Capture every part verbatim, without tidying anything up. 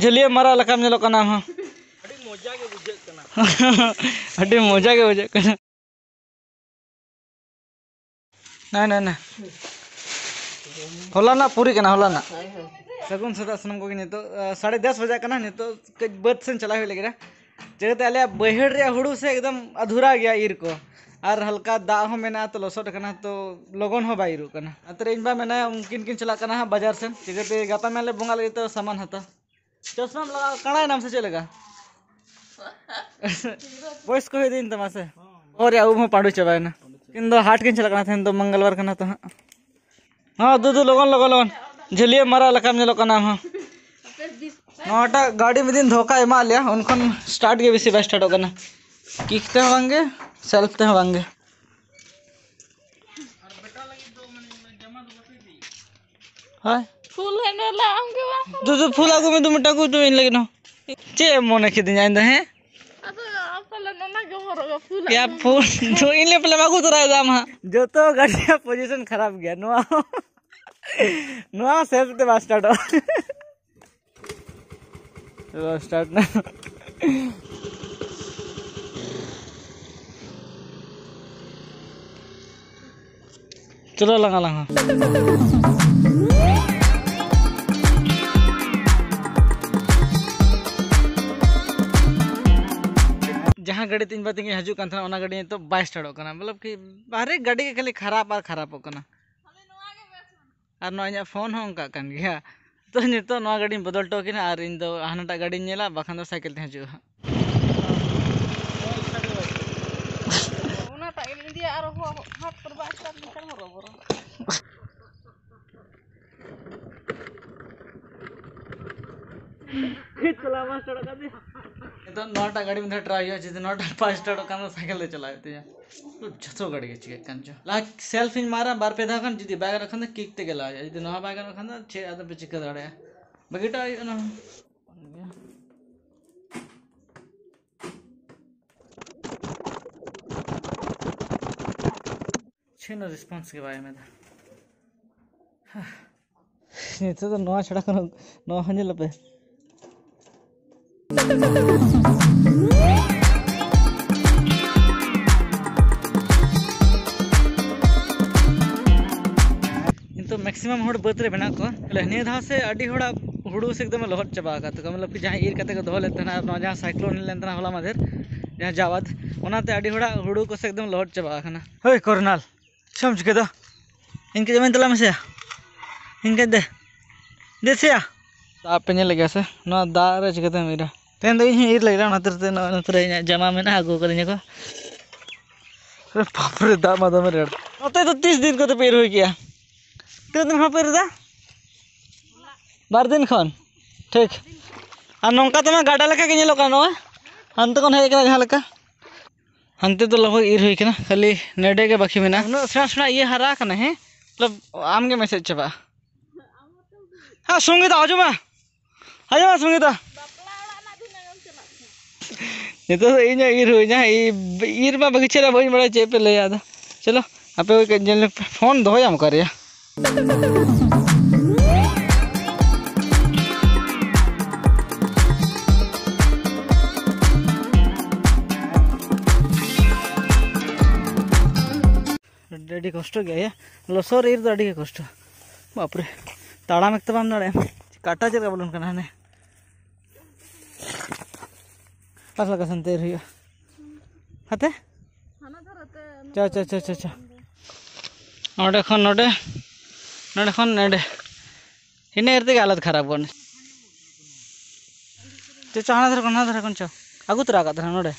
ᱡᱷᱟᱹᱞᱤᱭᱟᱹ ᱢᱟᱨᱟᱜ ᱞᱮᱠᱟᱢ ᱧᱮᱞᱚᱜ ᱠᱟᱱᱟ ᱟᱢ ᱦᱚᱸ᱾ ᱟᱹᱰᱤ ᱢᱚᱡᱟ ᱜᱮ ᱵᱩᱡᱷᱟᱹᱜ ᱠᱟᱱᱟ᱾ ᱟᱹᱰᱤ ᱢᱚᱡᱟ ᱜᱮ ᱵᱩᱡᱷᱟᱹᱜ ᱠᱟᱱᱟ᱾ ᱱᱟ, ᱱᱟ, ᱱᱟ᱾ ᱦᱚᱞᱟᱱᱟᱜ ᱯᱩᱨᱤ ᱠᱟᱱᱟ, ᱦᱚᱞᱟᱱᱟᱜ᱾ ᱦᱳᱭ, ᱦᱳᱭ᱾ ᱥᱟᱹᱜᱩᱱ ᱥᱮᱛᱟᱜ ᱥᱟᱱᱟᱢ ᱠᱚᱜᱮ᱾ ᱱᱤᱛᱚᱜ, ᱟ, ᱥᱟᱲᱮ ᱫᱚᱥ ᱵᱟᱡᱟᱜ ᱠᱟᱱᱟ᱾ ᱱᱤᱛᱚᱜ ᱠᱟᱹᱡ ᱵᱟᱹᱫᱽ ᱥᱮᱱ ᱪᱟᱞᱟᱣ ᱦᱩᱭ ᱞᱟᱹᱜᱤᱫ᱾ ᱪᱤᱠᱟᱹᱛᱮ ᱟᱞᱮᱭᱟᱜ ᱵᱟᱹᱭᱦᱟᱹᱲ ᱨᱮᱭᱟᱜ ᱦᱩᱲᱩ ᱥᱮ ᱮᱠᱫᱚᱢ ᱟᱫᱷᱩᱨᱟ ᱜᱮᱭᱟ ᱤᱨ ᱠᱚ᱾ ᱟᱨ ᱦᱟᱞᱠᱟ ᱫᱟᱜ ᱦᱚᱸ ᱢᱮᱱᱟᱜᱼᱟ, ᱛᱚ ᱞᱚᱥᱚᱫ ᱟᱠᱟᱱᱟ, ᱛᱚ ᱞᱚᱜᱚᱱ ᱦᱚᱸ ᱵᱟᱭ ᱤᱨᱚᱜ ᱠᱟᱱᱟ᱾ ᱚᱱᱟᱛᱮ ᱤᱧ ᱵᱟ ᱢᱮᱱᱟᱭᱟ, ᱩᱱᱠᱤᱱ ᱠᱤᱱ ᱪᱟᱞᱟᱜ ᱠᱟᱱᱟ ᱦᱟᱸᱜ ᱵᱟᱡᱟᱨ ᱥᱮᱱ᱾ ᱪᱤᱠᱟᱹᱛᱮ ᱜᱟᱯᱟ ᱢᱮᱭᱟᱝ ᱞᱮ ᱵᱚᱸᱜᱟ ᱞᱟᱹᱜᱤᱫ, ᱛᱚ ᱥᱟᱢᱟᱱ ᱦᱟᱛᱟᱣ᱾ ᱪᱚᱥᱢᱟᱢ ᱞᱟᱜᱟᱣ, ᱠᱟᱬᱟᱭᱮᱱᱟᱢ ᱥᱮ ᱪᱮᱫ ᱞᱮᱠᱟ? ᱵᱚᱭᱮᱥ ᱠᱚ ᱦᱩᱭ ᱤᱫᱤᱭᱮᱱ ᱛᱟᱢᱟ ᱥᱮ? ᱦᱚᱨ ᱨᱮᱭᱟᱜ ᱩᱵ ᱦᱚᱸ ᱯᱟᱸᱰᱩ ᱪᱟᱵᱟᱭᱮᱱᱟ᱾ ᱩᱱᱠᱤᱱ ᱫᱚ ᱦᱟᱴ ᱠᱤᱱ ᱪᱟᱞᱟᱜ ᱠᱟᱱᱟ, ᱛᱮᱦᱮᱧ ᱫᱚ ᱢᱚᱝᱜᱚᱞᱵᱟᱨ ᱠᱟᱱᱟ ᱛᱚ ᱦᱟᱸᱜ᱾ ᱦᱚᱸ, ᱫᱩᱫᱩ, ᱞᱚᱜᱚᱱ, ᱞᱚᱜᱚᱱ, ᱞᱚᱜᱚᱱ᱾ ᱡᱷᱟᱹᱞᱤᱭᱟᱹ ᱢᱟᱨᱟᱜ ᱞᱮᱠᱟᱢ ᱧᱮᱞᱚᱜ ᱠᱟᱱᱟ ᱟᱢ ᱦᱚᱸ᱾ ᱱᱚᱣᱟᱴᱟᱜ ᱜᱟᱹᱰᱤ ᱢᱤᱫ ᱫᱤᱱ ᱫᱷᱳᱠᱟ ᱮᱢᱟᱜ ᱞᱮᱭᱟ, ᱩᱱ ᱠᱷᱚᱱ start ᱜᱮ ᱵᱮᱥᱤ ᱵᱟᱭ startᱚᱜ ᱠᱟᱱᱟ᱾ Kick ᱛᱮᱦᱚᱸ ᱵᱟᱝᱜᱮ, self ᱛᱮᱦᱚᱸ ᱵᱟᱝᱜᱮ᱾ ᱦᱳᱭ᱾ ᱯᱷᱩᱞ ᱦᱮᱱᱰᱮᱞ ᱟᱢ ᱜᱮ ᱵᱟᱝ᱾ ᱫᱩᱫᱩ, ᱯᱷᱩᱞ ᱟᱹᱜᱩ ᱢᱮ, ᱫᱩ ᱢᱤᱫᱴᱟᱝ ᱟᱹᱜᱩ ᱛᱩ ᱤᱧ ᱞᱟᱹᱜᱤᱫ ᱦᱚᱸ᱾ ᱪᱮᱫ ᱮᱢ ᱢᱚᱱᱮ ᱠᱮᱫᱤᱧᱟ ᱤᱧ ᱫᱚ, ᱦᱮᱸ? ᱟᱫᱚ ᱟᱢ ᱯᱟᱞᱮ ᱚᱱᱟ ᱜᱮᱢ ᱦᱚᱨᱚᱜᱟ, ᱯᱷᱩᱞ ᱭᱟ ᱟᱹᱜᱩ ᱯᱷᱩᱞ ᱢᱮ᱾ ᱫᱚ ᱤᱧ ᱞᱟᱹᱜᱤᱫ ᱯᱟᱞᱮᱢ ᱟᱹᱜᱩ ᱛᱚᱨᱟᱭᱮᱫᱟ ᱟᱢ ᱦᱟᱸᱜ᱾ ᱡᱚᱛᱚ ᱜᱟᱹᱰᱤ ᱨᱮᱭᱟᱜ position ᱠᱷᱟᱨᱟᱯ ᱜᱮᱭᱟ᱾ ᱱᱚᱣᱟ ᱦᱚᱸ, ᱱᱚᱣᱟ ᱦᱚᱸ self ᱛᱮ ᱵᱟᱝ startᱚᱜᱼᱟ᱾ ᱪᱚᱞᱚ, start ᱱᱟ᱾ ᱪᱚᱞᱚ, ᱞᱟᱝᱟ, ᱞᱟᱝᱟ᱾ ᱡᱟᱦᱟᱸ ᱜᱟᱹᱰᱤ ᱛᱮ ᱤᱧ ᱵᱟ ᱛᱤᱧ ᱦᱤᱡᱩᱜ ᱠᱟᱱ ᱛᱟᱦᱮᱱᱟ, ᱚᱱᱟ ᱜᱟᱹᱰᱤ ᱱᱤᱛᱚᱜ ᱵᱟᱭ startᱚᱜ ᱠᱟᱱᱟ᱾ ᱢᱚᱛᱞᱚᱵ ᱠᱤ ᱵᱟᱦᱨᱮ ᱜᱟᱹᱰᱤ ᱜᱮ ᱠᱷᱟᱹᱞᱤ ᱠᱷᱟᱨᱟᱯ ᱟᱨ ᱠᱷᱟᱨᱟᱯᱚᱜ ᱠᱟᱱᱟ᱾ ᱟᱨ ᱱᱚᱣᱟ ᱤᱧᱟᱹᱜ phone ᱦᱚᱸ ᱚᱱᱠᱟᱜ ᱠᱟᱱ ᱜᱮᱭᱟ᱾ ᱛᱚ ᱱᱤᱛᱚᱜ ᱱᱚᱣᱟ ᱜᱟᱹᱰᱤᱧ ᱵᱚᱫᱚᱞ ᱦᱚᱴᱚ ᱠᱤᱱᱟ ᱟᱨ ᱤᱧ ᱫᱚ ᱦᱟᱱᱟᱴᱟᱜ ᱜᱟᱹᱰᱤᱧ ᱧᱮᱞᱟ, ᱵᱟᱠᱷᱟᱱ ᱫᱚ ᱥᱟᱭᱠᱮᱞ ᱛᱮ ᱦᱤᱡᱩᱜᱼᱟ ᱦᱟᱸᱜ᱾ ᱚᱱᱟᱴᱟᱜ ᱜᱮᱞᱤᱧ ᱤᱫᱤᱭᱟ ᱟᱨ ᱦᱚ-, ᱦᱟᱛ ᱠᱚᱨᱮ ᱵᱟᱝ start ᱞᱮᱱᱠᱷᱟᱱ ᱦᱚᱨᱚᱵᱚᱨᱚ᱾ ᱪᱟᱞᱟᱣ ᱵᱟᱝ startᱚᱜ ᱠᱟᱱ ᱛᱤᱧᱟ᱾ ᱱᱤᱛᱚᱜ ᱱᱚᱣᱟᱴᱟᱜ ᱜᱟᱹᱰᱤ ᱢᱤᱫ ᱫᱷᱟᱣ try ᱦᱩᱭᱩᱜᱼᱟ, ᱡᱩᱫᱤ ᱱᱚᱣᱟᱴᱟᱜ ᱵᱟᱭ startᱚᱜ ᱠᱟᱱ ᱫᱚ ᱥᱟᱭᱠᱮᱞ ᱛᱮ ᱪᱟᱞᱟᱣ ᱦᱩᱭᱩᱜ ᱛᱤᱧᱟ᱾ ᱡᱚᱛᱚ ᱜᱟᱹᱰᱤ ᱜᱮ ᱪᱤᱠᱟᱹᱜ ᱠᱟᱱ ᱪᱚ᱾ ᱞᱟᱦᱟ self ᱤᱧ ᱢᱟᱨᱟ ᱵᱟᱨ ᱯᱮ ᱫᱷᱟᱣ ᱜᱟᱱ, ᱡᱩᱫᱤ ᱵᱟᱭ ᱜᱟᱱᱚᱜ ᱠᱷᱟᱱ ᱫᱚ kick ᱛᱮᱜᱮ ᱞᱟᱦᱟ ᱦᱩᱭᱩᱜᱼᱟ, ᱡᱩᱫᱤ ᱱᱚᱣᱟ ᱵᱟᱭ ᱜᱟᱱᱚᱜ ᱠᱷᱟᱱ ᱫᱚ ᱪᱮᱫ ᱟᱫᱚ ᱯᱮ ᱪᱤᱠᱟᱹ ᱫᱟᱲᱮᱭᱟᱜᱼᱟ, ᱵᱟᱹᱜᱤ ᱦᱚᱴᱚ ᱦᱩᱭᱩᱜᱼᱟ ᱚᱱᱟ ᱦᱚᱸ᱾ ᱪᱮᱫ ᱦᱚᱸ response ᱜᱮ ᱵᱟᱭ ᱮᱢᱮᱫᱟ᱾ ᱱᱤᱛᱚᱜ ᱫᱚ ᱱᱚᱣᱟ ᱪᱷᱟᱲᱟ ᱠᱳᱱᱳ, ᱱᱚᱣᱟ ᱦᱚᱸ ᱧᱮᱞ ᱯᱮ᱾ ᱱᱤᱛᱚᱜ ᱢᱮᱠᱥᱤᱢᱟᱢ ᱦᱚᱲ ᱵᱟᱹᱫᱽ ᱨᱮ ᱢᱮᱱᱟᱜ ᱠᱚᱣᱟ᱾ ᱛᱟᱦᱞᱮ ᱱᱤᱭᱟᱹ ᱫᱷᱟᱣ ᱥᱮ ᱟᱹᱰᱤ ᱦᱚᱲᱟᱜ ᱦᱩᱲᱩ ᱥᱮ ᱮᱠᱫᱚᱢ ᱞᱚᱦᱚᱫ ᱪᱟᱵᱟ ᱟᱠᱟᱫ ᱛᱟᱠᱚᱣᱟ, ᱢᱚᱛᱞᱚᱵ ᱠᱤ ᱡᱟᱦᱟᱸᱭ ᱤᱨ ᱠᱟᱛᱮ ᱠᱚ ᱫᱚᱦᱚ ᱞᱮᱫ ᱛᱟᱦᱮᱱᱟ, ᱟᱨ ᱱᱚᱣᱟ ᱡᱟᱦᱟᱸ ᱥᱟᱭᱠᱞᱳᱱ ᱦᱮᱡ ᱞᱮᱱ ᱛᱟᱦᱮᱱᱟ ᱦᱚᱞᱟ ᱢᱟᱫᱷᱮᱨ, ᱡᱟᱦᱟᱸ ᱡᱟᱣᱟᱫ, ᱚᱱᱟᱛᱮ ᱟᱹᱰᱤ ᱦᱚᱲᱟᱜ ᱦᱩᱲᱩ ᱠᱚ ᱥᱮ ᱮᱠᱫᱚᱢ ᱞᱚᱦᱚᱫ ᱪᱟᱵᱟ ᱟᱠᱟᱱᱟ᱾ ᱦᱳᱭ ᱠᱚᱨᱱᱟᱞ, ᱪᱮᱫ ᱮᱢ ᱪᱤᱠᱟᱹᱭᱫᱟ? ᱤᱧ ᱠᱟᱹᱡ ᱡᱚᱢᱟᱹᱧ ᱛᱟᱞᱟᱝ ᱢᱮᱥᱮᱭᱟ, ᱤᱧ ᱠᱟᱹᱡ ᱫᱮ, ᱫᱮᱥᱮᱭᱟ᱾ ᱫᱟᱜ ᱯᱮ ᱧᱮᱞᱮᱫ ᱜᱮᱭᱟ ᱥᱮ? ᱱᱚᱣᱟ ᱫᱟᱜ ᱨᱮ ᱪᱤᱠᱟᱹᱛᱮᱢ ᱤᱨᱟ? ᱛᱮᱦᱮᱧ ᱫᱚ ᱤᱧ ᱦᱚᱸᱧ ᱤᱨ ᱞᱟᱹᱜᱤᱫ, ᱚᱱᱟ ᱠᱷᱟᱹᱛᱤᱨ ᱛᱮ ᱱᱚᱜᱼᱚᱭ ᱱᱚᱛᱮ ᱨᱮ ᱤᱧᱟᱹᱜ ᱡᱟᱢᱟ ᱢᱮᱱᱟᱜᱼᱟ, ᱟᱹᱜᱩ ᱠᱟᱹᱫᱤᱧᱟ ᱠᱚ᱾ ᱟᱨᱮ ᱵᱟᱯ ᱨᱮ, ᱫᱟᱜ ᱢᱟ ᱫᱚᱢᱮ ᱨᱮᱭᱟᱲ᱾ ᱱᱚᱛᱮ ᱫᱚ ᱛᱤᱥ ᱫᱤᱱ ᱠᱚᱛᱮ ᱯᱮ ᱤᱨ ᱦᱩᱭ ᱠᱮᱜᱼᱟ? ᱛᱤᱱᱟᱹᱜ ᱫᱤᱱ ᱠᱷᱚᱱ ᱯᱮ ᱤᱨ ᱮᱫᱟ? ᱵᱟᱨ ᱫᱤᱱ ᱠᱷᱚᱱ? ᱴᱷᱤᱠ᱾ ᱟᱨ ᱱᱚᱝᱠᱟ ᱛᱮᱢᱟ ᱜᱟᱰᱟ ᱞᱮᱠᱟ ᱜᱮ ᱧᱮᱞᱚᱜ ᱠᱟᱱᱟ ᱱᱚᱣᱟ, ᱦᱟᱱᱛᱮ ᱠᱷᱚᱱ ᱦᱮᱡ ᱟᱠᱟᱱᱟ ᱡᱟᱦᱟᱸ ᱞᱮᱠᱟ᱾ ᱦᱟᱱᱛᱮ ᱫᱚ ᱞᱚᱜᱚᱭ ᱤᱨ ᱦᱩᱭ ᱠᱟᱱᱟ, ᱠᱷᱟᱹᱞᱤ ᱱᱮᱰᱮ ᱜᱮ ᱵᱟᱹᱠᱤ ᱢᱮᱱᱟᱜᱼᱟ᱾ ᱩᱱᱟᱹᱜ ᱥᱮᱬᱟ ᱥᱮᱬᱟ ᱤᱭᱟᱹ ᱦᱟᱨᱟ ᱟᱠᱟᱱᱟ, ᱦᱮᱸ, ᱢᱚᱛᱞᱚᱵ ᱟᱢ ᱜᱮᱢ ᱮᱥᱮᱫ ᱪᱟᱵᱟᱜᱼᱟ᱾ ᱦᱮᱸ, ᱥᱚᱝᱜᱤᱛᱟ, ᱟᱸᱡᱚᱢ ᱢᱮ, ᱟᱸᱡᱚᱢ ᱢᱮ, ᱥᱚᱝᱜᱤᱛᱟ᱾ ᱱᱤᱛᱚᱜ ᱫᱚ ᱤᱧᱟᱹᱜ ᱤᱨ ᱦᱩᱭᱱᱟ, ᱤ-, ᱤᱨ ᱢᱟ ᱵᱟᱹᱜᱤ ᱪᱮᱫ ᱦᱚᱸ ᱵᱟᱹᱧ ᱵᱟᱲᱟᱭᱟ, ᱪᱮᱫ ᱯᱮ ᱞᱟᱹᱭᱟ ᱟᱫᱚ᱾ ᱪᱚᱞᱚ, ᱟᱯᱮ ᱠᱚ ᱠᱟᱹᱡ ᱧᱮᱞ ᱧᱚᱜ ᱯᱮ, ᱯᱷᱳᱱ ᱫᱚᱦᱚᱭᱟᱢ ᱚᱠᱟᱨᱮᱭᱟ? ᱟᱹᱰᱤ ᱠᱚᱥᱴᱚ ᱜᱮᱭᱟ ᱭᱟ, ᱞᱚᱥᱚᱫ ᱨᱮ ᱤᱨ ᱫᱚ ᱟᱹᱰᱤ ᱜᱮ ᱠᱚᱥᱴᱚ᱾ ᱵᱟᱯᱨᱮ, ᱛᱟᱲᱟᱢ ᱮᱠᱴᱟ ᱵᱟᱢ ᱫᱟᱲᱮᱭᱟᱜᱼᱟ, ᱠᱟᱴᱟ ᱪᱮᱫ ᱞᱮᱠᱟ ᱵᱚᱞᱚᱱ ᱠᱟᱱᱟ ᱦᱟᱱᱮ᱾ ᱚᱠᱟ ᱞᱮᱠᱟ ᱥᱟᱱᱛᱮ ᱤᱨ ᱦᱩᱭᱩᱜᱼᱟ? ᱦᱟᱛᱮ? ᱦᱟᱱᱟ ᱫᱷᱟᱨᱮ ᱛᱮ, ᱪᱚ, ᱪᱚ, ᱪᱚ, ᱪᱚ, ᱪᱚ᱾ ᱱᱚᱰᱮ ᱠᱷᱚᱱ ᱱᱚᱰᱮ, ᱱᱚᱰᱮ ᱠᱷᱚᱱ ᱱᱚᱰᱮ᱾ ᱤᱱᱟᱹ ᱤᱨ ᱛᱮᱜᱮ ᱦᱟᱞᱚᱛ ᱠᱷᱟᱨᱟᱯ ᱜᱚᱫ ᱮᱱᱟ᱾ ᱪᱚ, ᱪᱚ, ᱦᱟᱱᱟ ᱫᱷᱟᱨᱮ ᱠᱷᱚᱱ, ᱦᱟᱱᱟ ᱫᱷᱟᱨᱮ ᱠᱷᱚᱱ ᱪᱚ᱾ ᱟᱹᱜᱩ ᱛᱚᱨᱟ ᱟᱠᱟᱫ ᱛᱟᱦᱮᱱᱟ ᱱᱚᱰᱮ᱾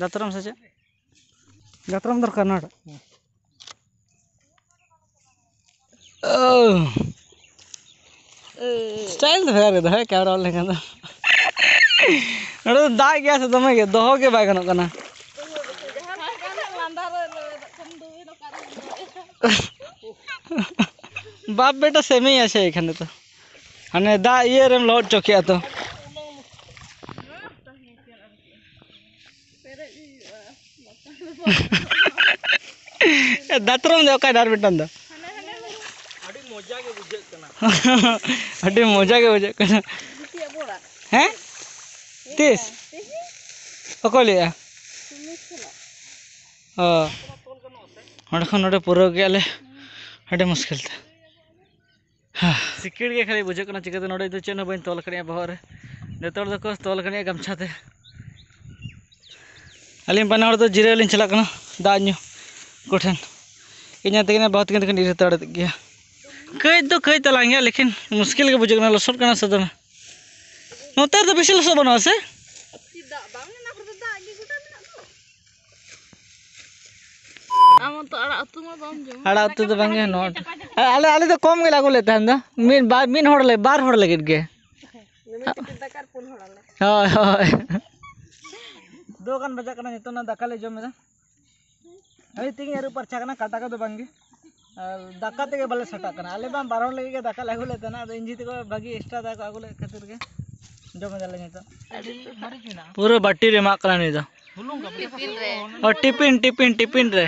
ᱫᱟᱛᱨᱚᱢ ᱥᱮ ᱪᱮᱫ? ᱫᱟᱛᱨᱚᱢ ᱫᱚᱨᱠᱟᱨ ᱱᱚᱰᱮ᱾ ᱳ᱾ ᱥᱴᱟᱭᱤᱞ ᱫᱚ ᱵᱷᱮᱜᱟᱨ ᱜᱮ ᱫᱚ, ᱦᱮᱸ, ᱠᱮᱢᱮᱨᱟ ᱚᱱ ᱞᱮᱠᱷᱟᱱ ᱫᱚ᱾ ᱱᱚᱰᱮ ᱫᱚ ᱫᱟᱜ ᱜᱮᱭᱟ ᱥᱮ ᱫᱚᱢᱮ ᱜᱮ, ᱫᱚᱦᱚ ᱜᱮ ᱵᱟᱭ ᱜᱟᱱᱚᱜ ᱠᱟᱱᱟ᱾ ᱵᱟᱯ ᱵᱮᱴᱟ ᱥᱮᱢ ᱦᱤ ᱟᱪᱷᱮ ᱮᱠᱷᱟᱱ ᱛᱚ᱾ ᱦᱟᱱᱮ ᱫᱟᱜ ᱤᱭᱟᱹ ᱨᱮᱢ ᱞᱚᱦᱚᱫ ᱪᱚ ᱠᱮᱜᱼᱟ ᱛᱚ᱾ ᱫᱟᱛᱨᱚᱢ ᱫᱚ ᱚᱠᱟᱭ ᱰᱟᱨ ᱢᱤᱫᱴᱟᱝ ᱫᱚ? ᱟᱹᱰᱤ ᱢᱚᱡᱟ ᱜᱮ ᱵᱩᱡᱷᱟᱹᱜ ᱠᱟᱱᱟ᱾ ᱟᱹᱰᱤ ᱢᱚᱡᱟ ᱜᱮ ᱵᱩᱡᱷᱟᱹᱜ ᱠᱟᱱᱟ᱾ ᱦᱮᱸ? ᱛᱤᱥ? ᱚᱠᱚᱭ ᱞᱟᱹᱭᱮᱜᱼᱟ? ᱚ, ᱚᱸᱰᱮ ᱠᱷᱚᱱ ᱱᱚᱰᱮ ᱯᱩᱨᱟᱹᱣ ᱜᱮᱭᱟᱞᱮ ᱟᱹᱰᱤ ᱢᱩᱥᱠᱤᱞ ᱛᱮ᱾ ᱦᱟ, ᱥᱤᱠᱤᱲ ᱜᱮ ᱠᱷᱟᱹᱞᱤ ᱵᱩᱡᱷᱟᱹᱜ ᱠᱟᱱᱟ, ᱪᱤᱠᱟᱹᱛᱮ ᱱᱚᱰᱮ ᱫᱚ ᱪᱮᱫ ᱦᱚᱸ ᱵᱟᱹᱧ ᱛᱚᱞ ᱟᱠᱟᱫᱤᱧᱟ ᱵᱚᱦᱚᱜ ᱨᱮ᱾ ᱡᱚᱛᱚ ᱦᱚᱲ ᱫᱚᱠᱚ ᱛᱚᱞ ᱟᱠᱟᱫᱤᱧᱟ ᱜᱟᱢᱪᱷᱟ ᱛᱮ᱾ ᱟᱹᱞᱤᱧ ᱵᱟᱱᱟ ᱦᱚᱲ ᱫᱚ ᱡᱤᱨᱟᱹᱣ ᱞᱤᱧ ᱪᱟᱞᱟᱜ ᱠᱟᱱᱟ ᱫᱟᱜ ᱧᱩ ᱠᱚᱴᱷᱮᱱ᱾ ᱤᱧ ᱛᱮᱜᱮ ᱵᱟᱹᱦᱩ ᱛᱟᱹᱠᱤᱱ ᱫᱚᱠᱤᱱ ᱤᱨ ᱦᱟᱛᱟᱲᱮᱫ ᱜᱮᱭᱟ᱾ ᱠᱟᱹᱡ ᱫᱚ ᱠᱟᱹᱡ ᱛᱟᱞᱟᱝ ᱜᱮᱭᱟ, ᱞᱮᱠᱤᱱ ᱢᱩᱥᱠᱤᱞ ᱜᱮ ᱵᱩᱡᱷᱟᱹᱜ ᱠᱟᱱᱟ, ᱞᱚᱥᱚᱫ ᱠᱟᱱᱟ ᱥᱮ ᱫᱚᱢᱮ᱾ ᱱᱚᱛᱮ ᱨᱮᱫᱚ ᱵᱮᱥᱤ ᱞᱚᱥᱚᱫ ᱵᱟᱹᱱᱩᱜᱼᱟ ᱥᱮ? ᱪᱮᱫ ᱫᱟᱜ ᱵᱟᱝ, ᱚᱱᱟ ᱠᱚᱨᱮ ᱫᱚ ᱫᱟᱜ ᱜᱮ ᱜᱚᱴᱟ ᱢᱮᱱᱟᱜ ᱫᱚ᱾ ᱟᱢ ᱦᱚᱸᱛᱚ ᱟᱲᱟᱜ ᱩᱛᱩ ᱢᱟ ᱵᱟᱢ ᱡᱚᱢᱟ᱾ ᱟᱲᱟᱜ ᱩᱛᱩ ᱫᱚ ᱵᱟᱝ ᱜᱮ, ᱱᱚᱣᱟ ᱟᱞᱮ, ᱟᱞᱮ ᱫᱚ ᱠᱚᱢ ᱜᱮᱞᱮ ᱟᱹᱜᱩ ᱞᱮᱫ ᱛᱟᱦᱮᱱ ᱫᱚ, ᱢᱤᱫ ᱵᱟᱨ, ᱢᱤᱫ ᱦᱚᱲ ᱞᱮ, ᱵᱟᱨ ᱦᱚᱲ ᱞᱟᱹᱜᱤᱫ ᱜᱮ᱾ ᱢᱤᱢᱤᱫ ᱴᱤᱯᱤᱱ ᱫᱟᱠᱟ ᱟᱨ ᱯᱩᱱ ᱦᱚᱲ ᱟᱞᱮ᱾ ᱦᱳᱭ, ᱦᱳᱭ᱾ ᱫᱚ ᱜᱟᱱ ᱵᱟᱡᱟᱜ ᱠᱟᱱᱟ, ᱱᱤᱛᱚᱜ ᱱᱟ ᱫᱟᱠᱟ ᱞᱮ ᱡᱚᱢ ᱮᱫᱟ᱾ ᱟᱹᱰᱤ ᱛᱮᱜᱮᱧ ᱟᱹᱨᱩᱵ ᱯᱟᱨᱪᱟ ᱠᱟᱱᱟ, ᱠᱟᱴᱟ ᱠᱚᱫᱚ ᱵᱟᱝ ᱜᱮ᱾ ᱟᱨ ᱫᱟᱠᱟ ᱛᱮᱜᱮ ᱵᱟᱞᱮ ᱥᱟᱴᱟᱜ ᱠᱟᱱᱟ᱾ ᱟᱞᱮ ᱢᱟ ᱵᱟᱨ ᱦᱚᱲ ᱞᱟᱹᱜᱤᱫ ᱜᱮ ᱫᱟᱠᱟ ᱞᱮ ᱟᱹᱜᱩ ᱞᱮᱫ ᱛᱟᱦᱮᱱᱟ, ᱟᱫᱚ ᱤᱧ ᱡᱷᱤ ᱛᱟᱠᱚ ᱵᱷᱟᱹᱜᱤ ᱮᱠᱥᱴᱨᱟ ᱫᱟᱠᱟ ᱠᱚ ᱟᱹᱜᱩ ᱞᱮᱫ ᱠᱷᱟᱹᱛᱤᱨ ᱜᱮ ᱡᱚᱢ ᱮᱫᱟᱞᱮ ᱱᱤᱛᱚᱜ᱾ ᱯᱩᱨᱟᱹ ᱵᱟᱹᱴᱤ ᱨᱮ ᱮᱢᱟᱜ ᱠᱟᱱᱟ ᱱᱩᱭ ᱫᱚ᱾ ᱴᱤᱯᱤᱱ ᱨᱮ᱾ ᱚ, ᱴᱤᱯᱤᱱ, ᱴᱤᱯᱤᱱ, ᱴᱤᱯᱤᱱ ᱨᱮ᱾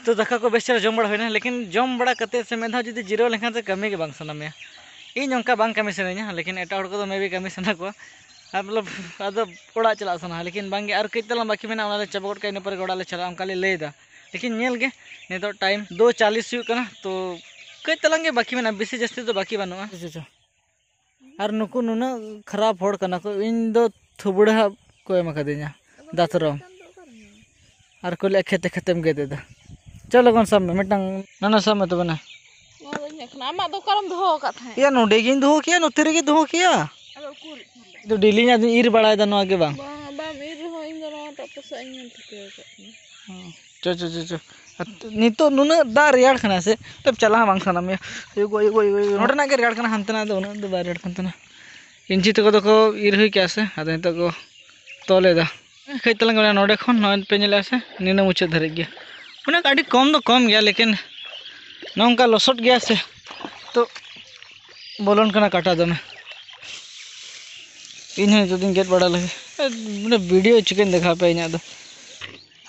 ᱛᱚ, ᱫᱟᱠᱟ ᱠᱚ ᱵᱮᱥ ᱪᱮᱦᱨᱟ ᱡᱚᱢ ᱵᱟᱲᱟ ᱦᱩᱭᱱᱟ, ᱞᱮᱠᱤᱱ ᱡᱚᱢ ᱵᱟᱲᱟ ᱠᱟᱛᱮ ᱥᱮ ᱢᱤᱫ ᱫᱷᱟᱣ ᱡᱩᱫᱤ ᱡᱤᱨᱟᱹᱣ ᱞᱮᱱᱠᱷᱟᱱ ᱥᱮ ᱠᱟᱹᱢᱤ ᱜᱮ ᱵᱟᱝ ᱥᱟᱱᱟ ᱢᱮᱭᱟ᱾ ᱤᱧ ᱚᱱᱠᱟ ᱵᱟᱝ ᱠᱟᱹᱢᱤ ᱥᱟᱱᱟᱧᱟ, ᱞᱮᱠᱤᱱ ᱮᱴᱟᱜ ᱦᱚᱲ ᱠᱚᱫᱚ maybe ᱠᱟᱹᱢᱤ ᱥᱟᱱᱟ ᱠᱚᱣᱟ᱾ ᱟᱨ ᱢᱚᱛᱞᱚᱵ ᱟᱫᱚ ᱚᱲᱟᱜ ᱪᱟᱞᱟᱜ ᱥᱟᱱᱟᱣᱟ, ᱞᱮᱠᱤᱱ ᱵᱟᱝᱜᱮ, ᱟᱨ ᱠᱟᱹᱡ ᱛᱟᱞᱟᱝ ᱵᱟᱹᱠᱤ ᱢᱮᱱᱟᱜᱼᱟ, ᱚᱱᱟ ᱞᱮ ᱪᱟᱵᱟ ᱜᱚᱫ ᱠᱟᱜᱼᱟ, ᱤᱱᱟᱹ ᱯᱚᱨᱮ ᱜᱮ ᱚᱲᱟᱜ ᱞᱮ ᱪᱟᱞᱟᱜᱼᱟ, ᱚᱱᱠᱟ ᱞᱮ ᱞᱟᱹᱭᱫᱟ᱾ ᱞᱮᱠᱤᱱ ᱧᱮᱞ ᱜᱮ, ᱱᱤᱛᱚᱜ time ᱫᱩ ᱪᱟᱞᱤᱥ ᱦᱩᱭᱩᱜ ᱠᱟᱱᱟ, ᱛᱚ ᱠᱟᱹᱡ ᱛᱟᱞᱟᱝ ᱜᱮ ᱵᱟᱹᱠᱤ ᱢᱮᱱᱟᱜᱼᱟ, ᱵᱮᱥᱤ ᱡᱟᱹᱥᱛᱤ ᱫᱚ ᱵᱟᱹᱠᱤ ᱵᱟᱹᱱᱩᱜᱼᱟ᱾ ᱟᱨ ᱱᱩᱠᱩ ᱱᱩᱱᱟᱹᱜ ᱠᱷᱟᱨᱟᱯ ᱦᱚᱲ ᱠᱟᱱᱟ ᱠᱚ, ᱤᱧ ᱫᱚ ᱛᱷᱩᱵᱲᱟᱹ ᱦᱟᱸᱜ ᱠᱚ ᱮᱢ ᱟᱠᱟᱫᱤᱧᱟ ᱫᱟᱛᱨᱚᱢ᱾ ᱟᱨ ᱠᱚ ᱞᱟᱹᱭᱟ, "ᱠᱷᱮᱛᱮ ᱠᱷᱮᱛᱮᱢ ᱜᱮᱫ ᱮᱫᱟ᱾ ᱪᱚ ᱞᱚᱜᱚᱱ ᱥᱟᱵ ᱢᱮ, ᱢᱤᱫᱴᱟᱝ ᱱᱟᱱᱟ ᱥᱟᱵ ᱢᱮ ᱛᱚᱵᱮ ᱱᱟ᱾" ᱱᱚᱣᱟ ᱫᱚ ᱤᱧᱟᱹᱜ ᱠᱟᱱᱟ᱾ ᱟᱢᱟᱜ ᱫᱚ ᱚᱠᱟᱨᱮᱢ ᱫᱚᱦᱚ ᱟᱠᱟᱫ ᱛᱟᱦᱮᱸᱫ? ᱭᱟ, ᱱᱚᱰᱮ ᱜᱤᱧ ᱫᱚᱦᱚ ᱠᱮᱭᱟ, ᱱᱚᱛᱮ ᱨᱮᱜᱮ ᱫᱚᱦᱚ ᱠᱮᱭᱟ᱾ ᱟᱫᱚ ᱩᱠᱩᱨ? ᱤᱧ ᱫᱚ daily ᱤᱧ ᱤᱨ ᱵᱟᱲᱟᱭᱮᱫᱟ ᱱᱚᱣᱟ ᱜᱮ ᱵᱟᱝ᱾ ᱵᱟᱝ, ᱵᱟᱢ ᱤᱨ ᱨᱮᱦᱚᱸ ᱤᱧ ᱫᱚ ᱱᱚᱣᱟᱴᱟᱜ ᱯᱚᱥᱟᱜ ᱤᱧ ᱧᱮᱞ ᱴᱷᱤᱠᱟᱹ ᱟᱠᱟᱫ ᱛᱟᱢᱟ᱾ ᱦᱚᱸ᱾ ᱪᱚ, ᱪᱚ, ᱪᱚ, ᱪᱚ᱾ ᱟᱨ ᱱᱤᱛᱚᱜ ᱱᱩᱱᱟᱹᱜ ᱫᱟᱜ ᱨᱮᱭᱟᱲ ᱠᱟᱱᱟ ᱥᱮ, ᱪᱟᱞᱟᱣ ᱦᱚᱸ ᱵᱟᱝ ᱥᱟᱱᱟ ᱢᱮᱭᱟ᱾ ᱟᱭᱳ ᱜᱳ, ᱟᱭᱳ ᱜᱳ, ᱟᱭᱳ ᱜᱳ, ᱟᱭᱳ ᱜᱳ᱾ ᱱᱚᱰᱮᱱᱟᱜ ᱜᱮ ᱨᱮᱭᱟᱲ ᱠᱟᱱᱟ, ᱦᱟᱱᱛᱮᱱᱟᱜ ᱫᱚ ᱩᱱᱟᱹᱜ ᱫᱚ ᱵᱟᱭ ᱨᱮᱭᱟᱲ ᱠᱟᱱ ᱛᱟᱦᱮᱱᱟ᱾ ᱤᱧ ᱡᱷᱤ ᱛᱟᱠᱚ ᱫᱚᱠᱚ ᱤᱨ ᱦᱩᱭ ᱠᱮᱜᱼᱟ ᱥᱮ, ᱟᱫᱚ ᱱᱤᱛᱚᱜ ᱠᱚ ᱛᱚᱞ ᱮᱫᱟ᱾ ᱠᱟᱹᱡ ᱛᱟᱞᱟᱝ ᱜᱮ ᱱᱚᱰᱮ ᱠᱷᱚᱱ ᱱᱚᱜᱼᱚᱭ ᱯᱮ ᱧᱮᱞᱮᱜᱼᱟ ᱥᱮ, ᱱᱤᱱᱟᱹ ᱢᱩᱪᱟᱹᱫ ᱫᱷᱟᱹᱨᱤᱡ ᱜᱮ᱾ ᱢᱟᱱᱮ ᱟᱹᱰᱤ ᱠᱚᱢ ᱫᱚ ᱠᱚᱢ ᱜᱮᱭᱟ, ᱞᱮᱠᱤᱱ ᱱᱚᱝᱠᱟ ᱞᱚᱥᱚᱫ ᱜᱮᱭᱟ ᱥᱮ, ᱛᱚ ᱵᱚᱞᱚᱱ ᱠᱟᱱᱟ ᱠᱟᱴᱟ ᱫᱚᱢᱮ᱾ ᱤᱧ ᱦᱚᱸ ᱱᱤᱛᱚᱜ ᱫᱚᱧ ᱜᱮᱫ ᱵᱟᱲᱟ ᱞᱮᱜᱮ᱾ ᱢᱟᱱᱮ video ᱪᱤᱠᱟᱹᱧ ᱫᱮᱠᱷᱟᱣ ᱯᱮᱭᱟ ᱤᱧᱟᱹᱜ ᱫᱚ᱾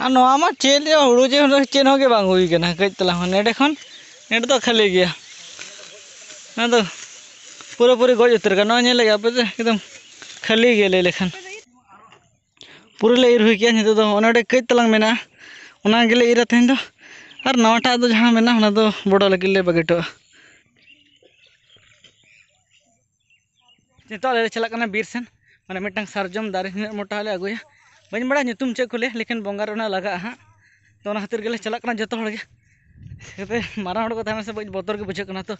ᱟᱨ ᱱᱚᱣᱟ ᱢᱟ ᱪᱮᱫ ᱞᱮᱠᱟ ᱦᱩᱲᱩ ᱡᱮ ᱦᱩᱲᱩ ᱪᱮᱫ ᱦᱚᱸ ᱜᱮ ᱵᱟᱝ ᱦᱩᱭ ᱠᱟᱱᱟ᱾ ᱠᱟᱹᱡ ᱛᱟᱞᱟᱝ ᱦᱚᱸ ᱱᱚᱰᱮ ᱠᱷᱚᱱ ᱱᱚᱰᱮ ᱫᱚ ᱠᱷᱟᱹᱞᱤ ᱜᱮᱭᱟ᱾ ᱱᱚᱣᱟ ᱫᱚ ᱯᱩᱨᱟᱹᱯᱩᱨᱤ ᱜᱚᱡ ᱩᱛᱟᱹᱨ ᱠᱟᱱᱟ᱾ ᱱᱚᱣᱟ ᱧᱮᱞ ᱞᱮᱜᱮ ᱟᱯᱮ ᱫᱚ ᱮᱠᱫᱚᱢ ᱠᱷᱟᱹᱞᱤ ᱜᱮᱭᱟ ᱞᱟᱹᱭ ᱞᱮᱠᱷᱟᱱ᱾ ᱯᱩᱨᱟᱹ ᱞᱮ ᱤᱨ ᱦᱩᱭ ᱠᱮᱜᱼᱟ᱾ ᱱᱤᱛᱚᱜ ᱫᱚ ᱚᱱᱮ ᱚᱸᱰᱮ ᱠᱟᱹᱡ ᱛᱟᱞᱟᱝ ᱢᱮᱱᱟᱜᱼᱟ, ᱚᱱᱟ ᱜᱮᱞᱮ ᱤᱨᱟ ᱛᱮᱦᱮᱧ ᱫᱚ᱾ ᱟᱨ ᱱᱟᱣᱟᱴᱟᱜ ᱫᱚ ᱡᱟᱦᱟᱸ ᱢᱮᱱᱟᱜᱼᱟ, ᱚᱱᱟ ᱫᱚ ᱵᱚᱰᱚ ᱞᱟᱹᱜᱤᱫ ᱞᱮ ᱵᱟᱹᱜᱤ ᱦᱚᱴᱚᱣᱟᱜᱼᱟ᱾ ᱱᱤᱛᱚᱜ ᱟᱞᱮ ᱞᱮ ᱪᱟᱞᱟᱜ ᱠᱟᱱᱟ ᱵᱤᱨ ᱥᱮᱱ, ᱢᱟᱱᱮ ᱢᱤᱫᱴᱟᱝ ᱥᱟᱨᱡᱚᱢ ᱫᱟᱨᱮ ᱱᱤᱱᱟᱹᱜ ᱢᱚᱴᱟ ᱞᱮ ᱟᱹᱜᱩᱭᱟ, ᱵᱟᱹᱧ ᱵᱟᱲᱟᱭᱟ ᱧᱩᱛᱩᱢ ᱪᱮᱫ ᱠᱚ ᱞᱟᱹᱭᱟ, ᱞᱮᱠᱤᱱ ᱵᱚᱸᱜᱟ ᱨᱮ ᱚᱱᱟ ᱞᱟᱜᱟᱜᱼᱟ ᱦᱟᱸᱜ᱾ ᱛᱚ ᱚᱱᱟ ᱠᱷᱟᱹᱛᱤᱨ ᱜᱮᱞᱮ ᱪᱟᱞᱟᱜ ᱠᱟᱱᱟ ᱡᱚᱛᱚ ᱦᱚᱲ ᱜᱮ᱾ ᱪᱤᱠᱟᱹᱛᱮ ᱢᱟᱨᱟᱝ ᱦᱚᱲ ᱠᱚ ᱛᱟᱦᱮᱱᱟ ᱥᱮ, ᱵᱚᱛᱚᱨ ᱜᱮ ᱵᱩᱡᱷᱟᱹᱜ ᱠᱟᱱᱟ᱾ ᱛᱚ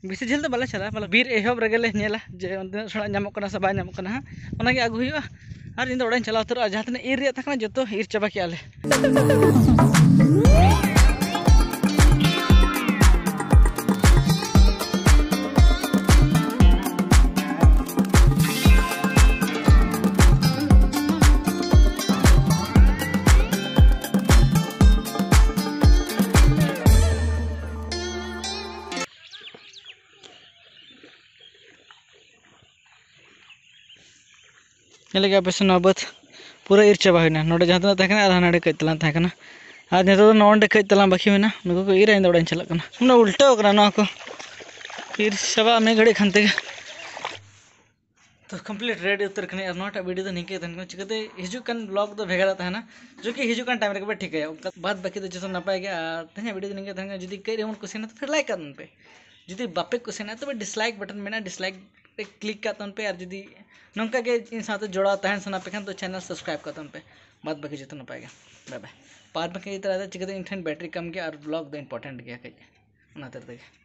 ᱵᱮᱥᱤ ᱡᱷᱟᱹᱞ ᱫᱚ ᱵᱟᱞᱮ ᱪᱟᱞᱟᱜᱼᱟ, ᱢᱟᱱᱮ ᱵᱤᱨ ᱮᱦᱚᱵ ᱨᱮᱜᱮ ᱞᱮ ᱧᱮᱞᱟ ᱡᱮ ᱚᱱᱛᱮ ᱥᱮᱬᱟ ᱧᱟᱢᱚᱜ ᱠᱟᱱᱟ ᱥᱮ ᱵᱟᱭ ᱧᱟᱢᱚᱜ ᱠᱟᱱᱟ ᱦᱟᱸᱜ, ᱚᱱᱟᱜᱮ ᱟᱹᱜᱩ ᱦᱩᱭᱩᱜᱼᱟ᱾ ᱟᱨ ᱤᱧ ᱫᱚ ᱚᱲᱟᱜ ᱤᱧ ᱪᱟᱞᱟᱣ ᱩᱛᱟᱹᱨᱚᱜᱼᱟ, ᱡᱟᱦᱟᱸ ᱛᱤᱱᱟᱹᱜ ᱤᱨ ᱨᱮᱭᱟᱜ ᱛᱟᱦᱮᱸ ᱠᱟᱱᱟ ᱡᱚᱛᱚ ᱤᱨ ᱪᱟᱵᱟ ᱠᱮᱜᱼᱟ ᱞᱮ᱾ ᱧᱮᱞ ᱞᱮᱜᱮ ᱟᱯᱮ ᱥᱮᱱ ᱱᱚᱣᱟ ᱵᱟᱹᱫᱽ ᱯᱩᱨᱟᱹ ᱤᱨ ᱪᱟᱵᱟ ᱦᱩᱭᱱᱟ᱾ ᱱᱚᱰᱮ ᱡᱟᱦᱟᱸ ᱛᱤᱱᱟᱹᱜ ᱛᱟᱦᱮᱸ ᱠᱟᱱᱟ ᱟᱨ ᱦᱟᱱᱟ ᱟᱹᱰᱤ ᱠᱟᱹᱡ ᱛᱟᱞᱟᱝ ᱛᱟᱦᱮᱸ ᱠᱟᱱᱟ, ᱟᱨ ᱱᱤᱛᱚᱜ ᱫᱚ ᱱᱚᱜᱼᱚ ᱱᱚᱰᱮ ᱠᱟᱹᱡ ᱛᱟᱞᱟᱝ ᱵᱟᱹᱠᱤ ᱢᱮᱱᱟᱜᱼᱟ᱾ ᱱᱩᱠᱩ ᱠᱚ ᱤᱨᱟ, ᱤᱧ ᱫᱚ ᱚᱲᱟᱜ ᱤᱧ ᱪᱟᱞᱟᱜ ᱠᱟᱱᱟ᱾ ᱢᱟᱱᱮ ᱩᱞᱴᱟᱹᱣ ᱠᱟᱱᱟ ᱱᱚᱣᱟ ᱠᱚ, ᱤᱨ ᱪᱟᱵᱟᱜᱼᱟ ᱢᱤᱫ ᱜᱷᱟᱹᱲᱤᱡ ᱠᱷᱟᱱ ᱛᱮᱜᱮ᱾ ᱛᱚ ᱠᱚᱢᱯᱞᱤᱴ ᱨᱮᱰᱤ ᱩᱛᱟᱹᱨ ᱠᱟᱹᱱᱟᱹᱧ᱾ ᱟᱨ ᱱᱚᱣᱟᱴᱟᱜ ᱵᱷᱤᱰᱤᱭᱳ ᱫᱚ ᱱᱤᱝᱠᱟᱹ ᱜᱮ ᱛᱟᱦᱮᱱ ᱠᱟᱱᱟ, ᱪᱤᱠᱟᱹᱛᱮ ᱦᱤᱡᱩᱜ ᱠᱟᱱ ᱵᱞᱚᱜ ᱫᱚ ᱵᱷᱮᱜᱟᱨ ᱛᱟᱦᱮᱱᱟ, ᱡᱚᱠᱤ ᱦᱤᱡᱩᱜ ᱠᱟᱱ ᱴᱟᱭᱤᱢ ᱨᱮᱜᱮ ᱯᱮ ᱴᱷᱤᱠᱟᱹᱭᱟ᱾ ᱚᱱᱠᱟ ᱵᱟᱫ ᱵᱟᱹᱠᱤ ᱫᱚ ᱡᱚᱛᱚ ᱱᱟᱯᱟᱭ ᱜᱮ᱾ ᱟᱨ ᱛᱮᱦᱮᱧᱟᱜ ᱵᱷᱤᱰᱤᱭᱳ ᱫᱚ ᱱᱤᱝᱠᱟᱹ ᱛᱟᱦᱮᱱ ᱠᱟᱱᱟ᱾ ᱡᱩᱫᱤ ᱠᱟᱹᱡ ᱨᱮᱦᱚᱸ ᱵᱚᱱ ᱠᱩᱥᱤᱭᱮᱱᱟ ᱛᱚ ᱯᱷᱤᱨ ᱞᱟᱭᱤᱠ ᱠᱟᱜ ᱛᱟᱵᱚᱱ ᱯᱮ, ᱡᱩᱫᱤ ᱵᱟᱯᱮ ᱠᱩᱥᱤᱭᱮᱱᱟ ᱛᱚᱵᱮ ᱰᱤᱥᱞᱟᱭᱤᱠ ᱵᱟᱴᱚᱱ ᱢᱮᱱᱟᱜᱼᱟ, ᱰᱤᱥᱞᱟᱭᱤᱠ ᱨᱮ ᱠᱞᱤᱠ ᱠᱟᱜ ᱛᱟᱵᱚᱱ ᱯᱮ᱾ ᱟᱨ ᱡᱩᱫᱤ ᱱᱚᱝᱠᱟ ᱜᱮ ᱤᱧ ᱥᱟᱶᱛᱮ ᱡᱚᱲᱟᱣ ᱛᱟᱦᱮᱱ ᱥᱟᱱᱟ ᱯᱮ ᱠᱷᱟᱱ ᱫᱚ ᱪᱮᱱᱮᱞ ᱥᱟᱵᱥᱠᱨᱟᱭᱤᱵ ᱠᱟᱜ ᱛᱟᱵᱚᱱ ᱯᱮ᱾ ᱵᱟᱫ ᱵᱟᱹᱠᱤ ᱡᱚᱛᱚ ᱱᱟᱯᱟᱭ ᱜᱮ᱾ ᱵᱟᱭ ᱵᱟᱭ᱾ ᱵᱟᱫ ᱵᱟᱹᱠᱤ ᱤᱫᱤ ᱛᱚᱨᱟ ᱫᱚ ᱪᱤᱠᱟᱹᱛᱮ ᱤᱧ ᱴᱷᱮᱱ ᱵᱮᱴᱨᱤ ᱠᱚᱢ ᱜᱮᱭᱟ ᱟᱨ ᱵᱞᱚᱜ ᱫᱚ ᱤᱢᱯᱚᱨᱴᱮᱱᱴ ᱜᱮᱭᱟ ᱠᱟᱹᱡ, ᱚᱱᱟ ᱠᱷᱟᱹᱛᱤᱨ ᱛᱮᱜᱮ᱾